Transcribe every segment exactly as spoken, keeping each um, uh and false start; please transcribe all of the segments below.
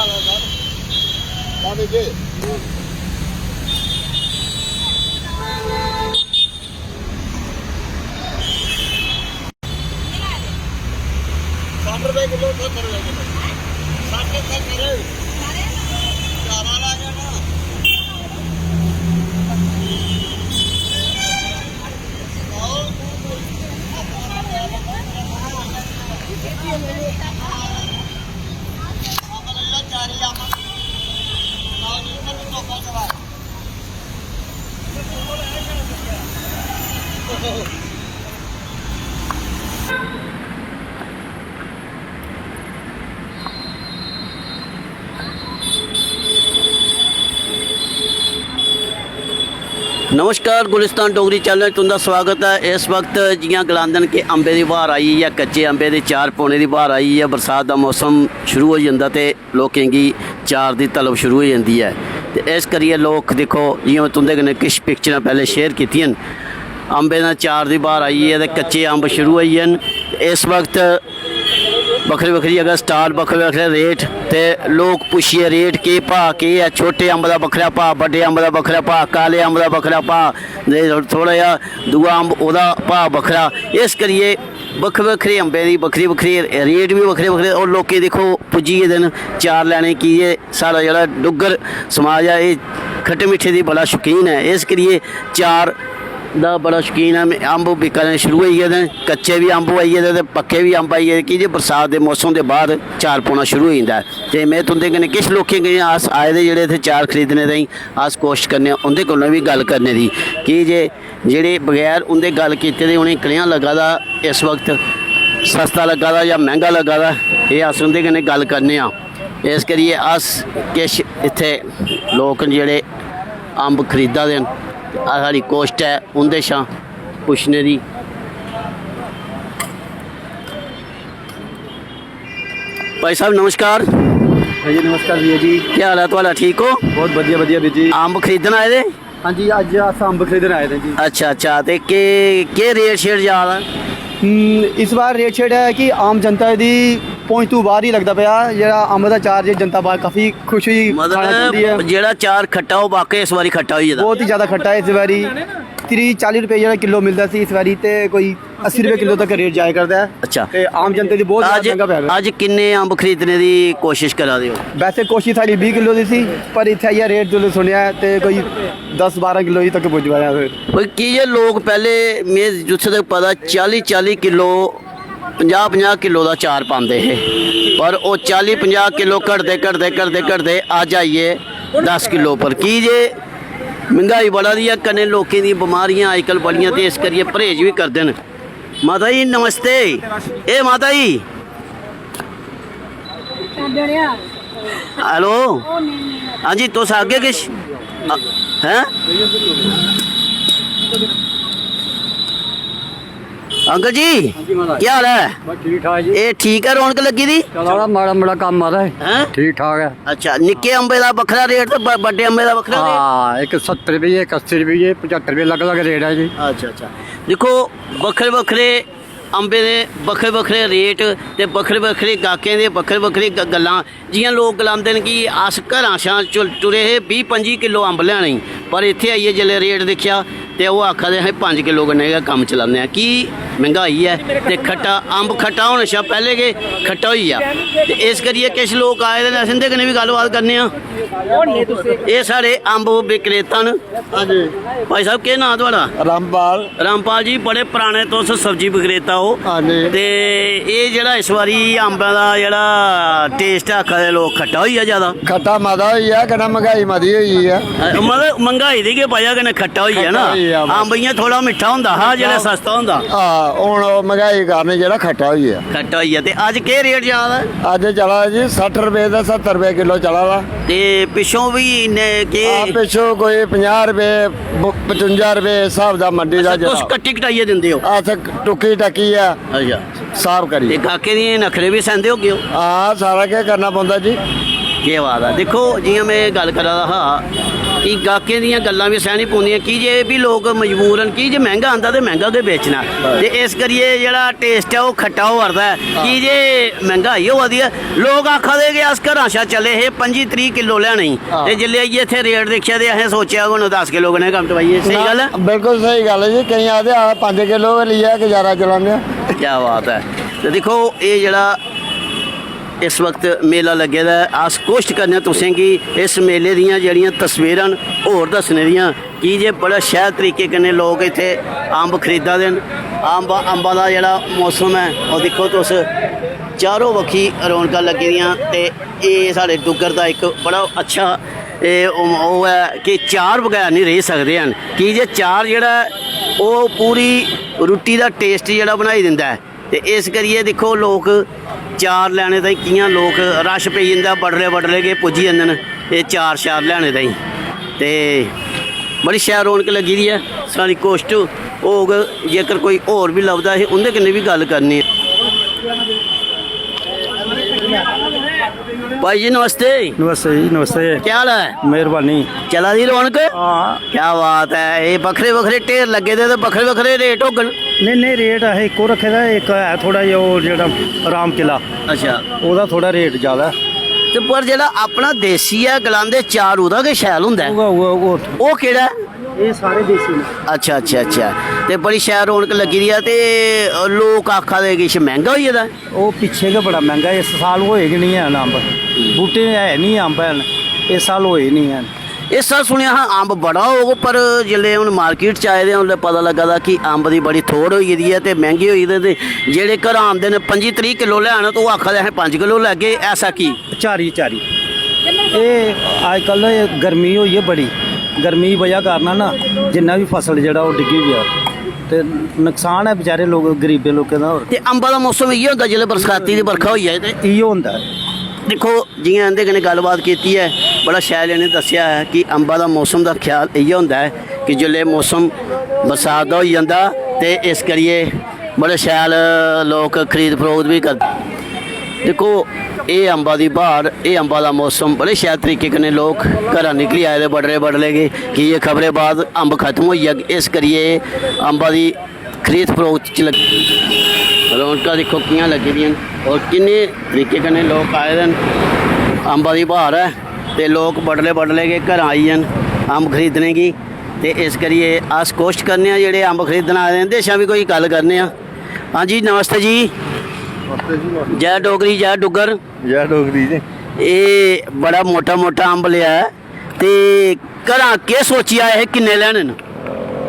हाँ, दीजिए। साठ रुपए किलो, सत्तर रुपए किलो। साठ, सत्तर। चारा ला गया ना। नमस्कार, गुलिस्तान डोगरी चैनल च तुं'दा स्वागत ऐ। इस वक्त जि'यां गलांदे न कि अम्बे दी ब्हार आई ऐ, कच्चे अम्बे दे चार पौने दी ब्हार आई ऐ, बरसात दा मौसम शुरू होई जंदा ते लोकें गी चार दी तलब शुरू होई जंदी ऐ। ते इस करियै लोक, दिक्खो, जि'यां में तुं'दे कन्नै किश पिक्चरां पैह्लें शेयर कीतियां न, अम्बें दा चार दी ब्हार आई ऐ ते कच्चे अम्ब शुरू होई गे न। ते इस वक्त बक्खरी बक्खरी जगह स्टाल, बक्खरे बक्खरे रेट, ते लोक पुच्छियै रेट, केह् भाऽ, केह् ऐ, छोटे अम्ब दा बक्खरा भाऽ, बड्डे अम्ब दा बक्खरा भाऽ, काले अम्ब दा बक्खरा भाऽ, ते थोह्ड़ा जेहा दूआ अम्ब, ओह्दा भाऽ बक्खरा। इस करियै बक्खरे बक्खरे अम्बें दी बक्खरी बक्खरी रेट बी बक्खरे बक्खरे। और लोकें, दिक्खो, पुज्जी गेदे न चार लैने, की जे साढ़ा जेह्ड़ा डुग्गर समाज ऐ, एह् खट्टे मिट्ठे दी बड़ा शौकीन ऐ। इस करियै चार दा बड़ा शौकीन ऐ। अम्ब बिकने शुरू होई गेदे न, कच्चे बी अम्ब आई गेदे ते पक्के बी अम्ब आई गेदे, की जे बरसात दे मौसम दे बाद चार पौना शुरू होई जंदा ऐ। ते में तुं'दे कन्नै किश लोकें कन्नै, अस आए दे जेह्ड़े इत्थै चार खरीदने ताईं, अस कोशश करने आं उं'दे कोला बी गल्ल करने दी, की जे जेह्ड़े बगैर उं'दे गल्ल कीते दे उ'नेंगी कनेहा लग्गा दा इस वक्त, सस्ता लग्गा दा जां मैंह्गा लग्गा दा, एह् अस उं'दे कन्नै गल्ल करने आं। इस करियै अस किश इत्थै लोक न जेह्ड़े अम्ब खरीदा दे न, ते साढ़ी कोशट ऐ उं'दे शा पुच्छने दी। भाई साहब, नमस्कार। भैया नमस्कार भैया जी। केह् हाल ऐ थुआढ़ा, ठीक ओ? बहुत बढ़िया बढ़िया भैया जी। अम्ब खरीदन आए दे? हाँ जी, अज्ज अस अम्ब खरीदन आए दे जी। अच्छा अच्छा, ते केह् केह् रेट शेट जा दा? हम्म, इस बार रेट शेट ऐ कि आम जनता दी पहुंच तू बाहर ही लगदा पिया। जेह्ड़ा अम्ब दा चार जे जनता बाहर काफी खुश होई खाना चांह्दी ऐ। मतलब जेह्ड़ा चार खट्टा, ओह् वाकई इस बारी खट्टा होई गेदा। बहुत ही ज्यादा खट्टा ऐ इस बारी। त्रीह् चाली रपेऽ जेह्ड़ा किलो मिलदा सी, इस बारी ते कोई अस्सी रपेऽ किलो तक रेट जाया करदा ऐ। अच्छा। ते आम जनता दी बहुत ज्यादा अज्ज मैंह्गा पै दा। अज्ज किन्ने अम्ब खरीदने दी कोशिश करा दे ओ? वैसे कोशिश साढ़ी बीह् किलो दी सी, पर इत्थै आइयै रेट जिसलै सुनेआ ते कोई दस बारां किलो ही तक पुज्जी पाया फिर। भाई, की जे लोक पैह्ले, में जित्थै तक पता, चाली चाली किलो, पंजाह् पंजाह् किलो दा चार पांदे हे, पर ओह् चाली पंजाह् किलो घटदे घटदे घटदे घटदे अज्ज आई गे दस किलो पर। की जे मैंह्गाई बड़ा दी ऐ, कन्नै लोकें दी बमारियां अजकल बड़ियां, ते इस करियै परहेज बी करदे न। माता जी नमस्ते। ए माता जी, हेलो। हाँ जी, तुस आगे किश? हैं? अंकल जी, जी महाराज। केह् हाल ऐ? बस ठीक ठाक जी। ए, ठीक ऐ, रौनक लग्गी दी? चला दा माड़ा मुड़ा कम्म महाराज। हैं? ठीक ठाक ऐ। अच्छा, निक्के अम्बे दा बक्खरा रेट ते ब-, बड्डे अम्बे दा बक्खरा रेट? हाँ, इक सत्तर रपेऽ, इक अस्सी रपेऽ, पचहत्तर रपेऽ, अलग अलग रेट ऐ जी। अच्छा अच्छा, दिक्खो, बक्खरे बक्खरे अम्बे दे बक्खरे बक्खरे रेट ते बक्खरे बक्खरे गाह्कें दे बक्खरे बक्खरे ग-, गल्लां। जि'यां लोक गलांदे न कि अस घरां शा चुल-, टुरे हे बीह् पंजी किलो अम्ब लैने गी, पर इत्थै आइयै जेल्लै रेट दिक्खेआ ते ओह् आखा दे, "असें पंज किलो कन्नै गै कम्म चलाने आं, की मैंह्गाई ऐ ते खट्टा, अम्ब खट्टा होने शा पैह्लें गै खट्टा होई गेआ।" ते इस करियै किश लोक आए दे न, असें इं'दे कन्नै बी गल्लबात करने आं। एह् साढ़े अम्ब विक्रेता न। भाई साहब, केह् नांऽ थुआढ़ा? रामपाल। रामपाल जी, बड़े पराने तुस सब्जी विक्रेता ओ। हां जी। ते एह् जेह्ड़ा इस बारी अम्बा दा जेह्ड़ा टेस्ट ऐ, आखा दे लोक खट्टा होई गेआ ज्यादा। खट्टा मता होई गेआ, कन्नै मैंह्गाई मती होई गेई ऐ। अ, मतलब, मैंह्गाई दी गै बजह कन्नै खट्टा होई गेआ ना। खट्टा होई गेआ, बस। अम्ब इ'यां थोह्ड़ा मिट्ठा होंदा हा जेल्लै सस्ता होंदा। हां, हून ओह् मैंह्गाई कारण जेह्ड़ा खट्टा होई गेआ। खट्टा होई गेआ। ते अज्ज केह् रेट जा दा? अज्ज चला दा जी सट्ठ रपेऽ ते सत्तर रपेऽ किलो चला दा। ते पिच्छों बी इन्ने आ केह्? पिच्छों कोई पंजाह् रपेऽ, ब-, पचुंजा रपेऽ स्हाब दा मंडी दा अच्छा, तुस जेह्ड़ा। कट्टी कटाइयै दिंदे ओ? अस टुक्की टक्कियै अच्छा। साफ ते करियै। गाह्कें दियें नखरे बी सैंदे होगे ओ? हां, सारा किश करना पौंदा जी। केह् बात ऐ। दिक्खो, जि'यां में गल्ल करा दा हा कि गाह्कें दियां गल्लां बी सैह्नी पौंदियां, की जे एह् बी लोक मजबूर न, की जे मैंह्गा आंदा ते मैंह्गा गै बेचना। ते इस करियै जेह्ड़ा टेस्ट ऐ, ओह् खट्टा होआ दा ऐ, की जे मैंह्गाई होआ दी ऐ। लोक आखा दे कि अस घरा शा चले हे पंजी त्रीह् किलो लैने गी, ते जिसलै आइयै इत्थै रेट दिक्खेआ ते असें सोचेआ कि हून दस किलो कन्नै कम्म टपाइयै। स्हेई गल्ल ऐ? बिल्कुल स्हेई गल्ल ऐ जी। केईं आखदे, "आ, पंज किलो गै लेई आ, गुजारा चलाने आं।" क्या बात ऐ। ते दिक्खो, एह् जेह्ड़ा इस वक्त मेला लग्गे दा ऐ, अस कोशट करने आं तुसें गी इस मेले दियां जेह्ड़ियां तस्वीरां न, होर दस्सने दियां, की जे बड़ा शैल तरीके कन्नै लोक इत्थै अम्ब खरीदा दे न। अम्ब, अम्बा दा जेह्ड़ा मौसम ऐ, ओह् दिक्खो तुस, चारों बक्खी रौनकां लग्गी दियां। ते एह् साढ़े डुग्गर दा इक बड़ा अच्छा, एह्, ओह् ऐ कि चार बगैर निं रेही सकदे हैन, की जे चार जेह्ड़ा ऐ, ओह् पूरी रुट्टी दा टेस्ट जेह्ड़ा बनाई दिंदा ऐ। ते इस करियै दिक्खो, लोक चार लैने ताईं कि'यां लोक रश पेई जंदा, बडलै बडलै गै पुज्जी जंदे न एह् चार शार लैने ताईं। ते बड़ी शैल रौनक लग्गी दी ऐ। साढ़ी कोशट होग, जेकर कोई होर बी लभदा, असें उं'दे कन्नै बी गल्ल करनी ऐ। भाई जी, नमस्ते। नमस्ते जी, नमस्ते। क्या हाल ऐ? मेहरबानी। चला दी रौनक? हां। क्या बात ऐ, एह् बक्खरे बक्खरे ढेर लग्गे दे ते बक्खरे बक्खरे रेट होङन। नेईं, नेईं, रेट असें इक्को रक्खे दा, इक ऐ थोह्ड़ा जेहा ओह् जेह्ड़ा राम किला, अच्छा। ओह्दा थोह्ड़ा रेट ज्यादा ऐ। ते पर जेह्ड़ा अपना देसी ऐ, गलांदे चार ओह्दा गै शैल होंदा ऐ। उ'ऐ, उ'ऐ, ओह्। ओह् केह्ड़ा ऐ? एह् सारे देसी न। अच्छा, अच्छा, अच्छा। ते बड़ी शैल रौनक लग्गी दी ऐ। ते लोक आखा दे किश मैंह्गा होई गेदा ऐ? ओह् पिच्छे गै बड़ा मैंह्गा, इस साल होए गै निं हैन अम्ब। बूह्टे है निं अम्ब हैन, इस साल होए निं हैन। इस साल सुनेआ हा अम्ब बड़ा होग, पर जिसलै हून मार्केट च आए दे आं, उसलै पता लग्गा दा कि अम्ब दी बड़ी थोड़ होई गेदी ऐ ते मैंह्गे होई गेदे। ते जेह्ड़े घरा आंदे न, पंजी त्रीह् किलो लैन, ते ओह् आखा दे, "असें पंज किलो लैगे।" ऐसा की? चारी, चारी। एह् अजकल एह् गर्मी होई ऐ बड़ी, गर्मी दी बजह कारण ना, जिन्ना बी फसल जेह्ड़ा, ओह् डिग्गी गेआ। ते नुकसान ऐ बेचारे लोक, गरीबें लोकें दा। होर ते अम्बा दा मौसम इ'यै होंदा, जिसलै बरसाती दी बरखा होई जाए ते? इ'यै होंदा ऐ। दिक्खो, जि'यां इं'दे कन्नै गल्लबात कीती ऐ, बड़ा शैल इ'नें दस्सेआ ऐ कि अम्बा दा मौसम दा ख्याल इ'यै होंदा ऐ कि जिसलै मौसम बरसात दा होई जंदा, ते इस करियै बड़े शैल लोक खरीद फरोख्त बी करदे। दिक्खो, एह् अम्बा दी ब्हार, एह् अम्बा दा मौसम, बड़े शैल तरीके कन्नै लोक घरा निकली आए दे बडले बडले गै, की जे खबरै बाद अम्ब खत्म होई जाग, इस करियै अम्बा दी खरीद फरोख्त च लग्गी। रौनकां दिक्खो कि'यां लग्गी दियां न, होर किन्ने तरीके कन्नै लोक आए दे न। अम्बा दी ब्हार ऐ ते लोक बडले बडले गै घरा आई गे न अम्ब खरीदने गी। ते इस करियै अस कोशट करने आं, जेह्ड़े अम्ब खरीदन आए दे, इं'दे शा बी कोई गल्ल करने आं। हां जी, नमस्ते जी। नमस्ते जी, नमस्ते। जय डोगरी, जय डुग्गर। जय डोगरी जी। एह् बड़ा मोटा मोटा अम्ब लेआ ऐ, ते घरा केह् सोचियै आए हे, किन्ने लैने न?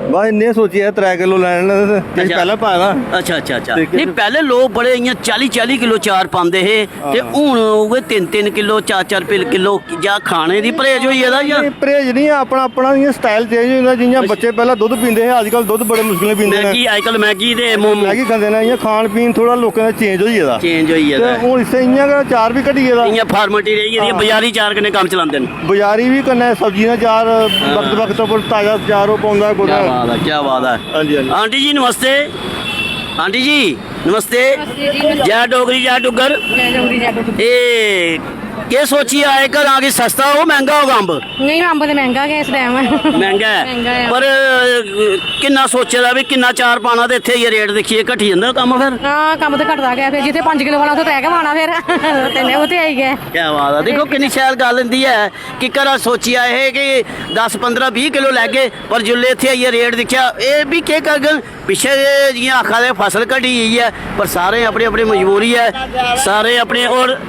बस इन्ने सोचियै त्रै किलो लैने न, ते किश अच्छा। पैह्लें पाए दा। अच्छा, अच्छा, अच्छा। ते किश नेईं, पैह्लें लोक बड़े इ'यां चाली चाली किलो चार पांदे हे, ते हां। हून उ'ऐ तिन्न तिन्न किलो, चार चार पिल-, किलो। जां खाने दी परहेज होई गेदा जां? नेईं, परहेज निं ऐ, अपना, अपना इ'यां style change होई गेदा। जि'यां अच्छा। बच्चे पैह्लें दुद्ध पींदे हे, अजकल दुद्ध बड़े मुश्कलें पींदे न। मैगी, अजकल मैगी ते मोमो। मैगी खंदे न, इ'यां खान पीन थोह्ड़ा लोकें दा change होई गेदा। Change होई गेदा ते ऐ। हून इत्थै इ'यां गै चार बी घटी गेदा। इ'यां formality रेही गेदी ऐ, हां। बजारी चार कन्नै कम्म चलांदे न। बजारी बी कन्नै सब्जियां चार, हां। वक्त वक्त उप्पर ताजा चार ओह् पौंदा ऐ कुतै। क्या बात ऐ, क्या बात ऐ। हां जी, हां जी। आंटी जी, नमस्ते। आंटी जी, नमस्ते। नमस्ते जी, नमस्ते। जय डोगरी, जय डुग्गर। जय डोगरी, जय डुग्गर। एह् केह् सोचियै आए घरा कि सस्ता होग, मैंह्गा होग अम्ब? नेईं, अम्ब ते मैंह्गा गै इस time। मैंह्गा ऐ। मैंह्गा ऐ। पर, अ, किन्ना सोचे दा भी, किन्ना चार पाना ते इत्थै आइयै रेट दिक्खियै घटी जंदा कम्म फिर? हां, कम्म ते घटदा गै फिर, जित्थै पंज किलो पाना, उत्थै त्रै गै पाना फिर। ते ओह् ते आई गै। क्या बात ऐ। दिक्खो, किन्नी शैल गल्ल इं'दी ऐ कि घरा सोचियै आए हे कि दस, पंदरां, बीह् किलो लैगे, पर जिसलै इत्थै आइयै रेट दिक्खेआ, एह् भी केह् करङन? पिच्छे जे जि'यां आखा दे फसल घटी गेई ऐ, पर सारें अपनी अपनी मजबूरी ऐ, सारें अपने। होर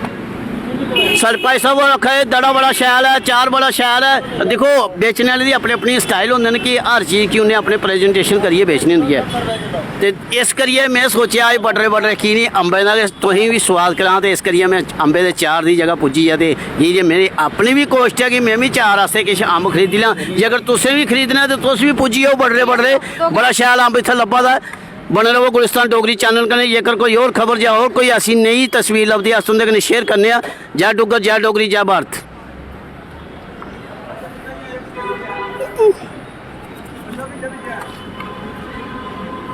सरपंच साहब होर आखा दे दड़ा बड़ा शैल ऐ, चार बड़ा शैल ऐ। दिक्खो, बेचने आह्ले दी अपनी अपनी style होंदे न कि हर चीज गी उ'नें अपने presentation करियै बेचनी होंदी ऐ। ते इस करियै में सोचेआ अज्ज बटरे बटरे की निं अम्बें दा गै तुसें बी सोआद करां, ते इस करियै में अम्बे दे चार दी जगह पुज्जी ऐ। ते की जे मेरी अपनी बी कोशट ऐ कि में बी चार आस्तै किश अम्ब खरीदी लां। जेकर तुसें बी खरीदना ऐ ते तुस बी पुज्जी जाओ बटरे बटरे, बड़ा शैल अम्ब इत्थै लब्भा दा ऐ। बने रवो गुलिस्तान डोगरी channel कन्नै। जेकर कोई होर खबर जां होर कोई ऐसी नई तस्वीर लभदी, अस तुं'दे कन्नै share करने आं। जय डुग्गर, जय डोगरी, जय भारत।